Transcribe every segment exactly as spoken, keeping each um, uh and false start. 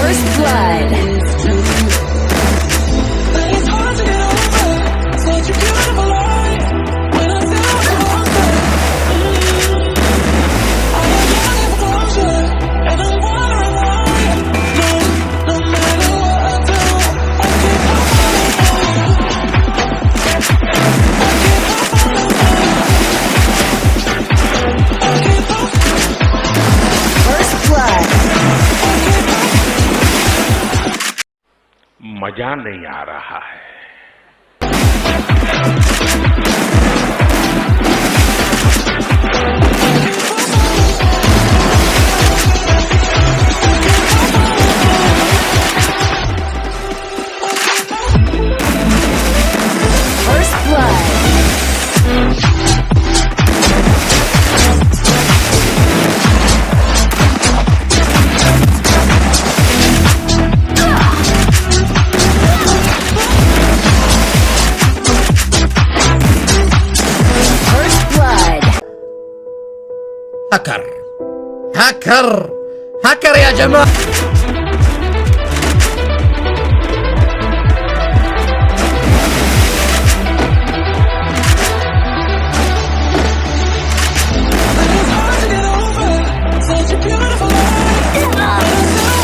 First blood. First blood. मजा नहीं आ रहा है। First blood. First blood. Hacker. Hacker. Hacker يا جماعة.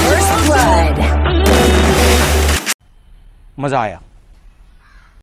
First blood. मजा आया।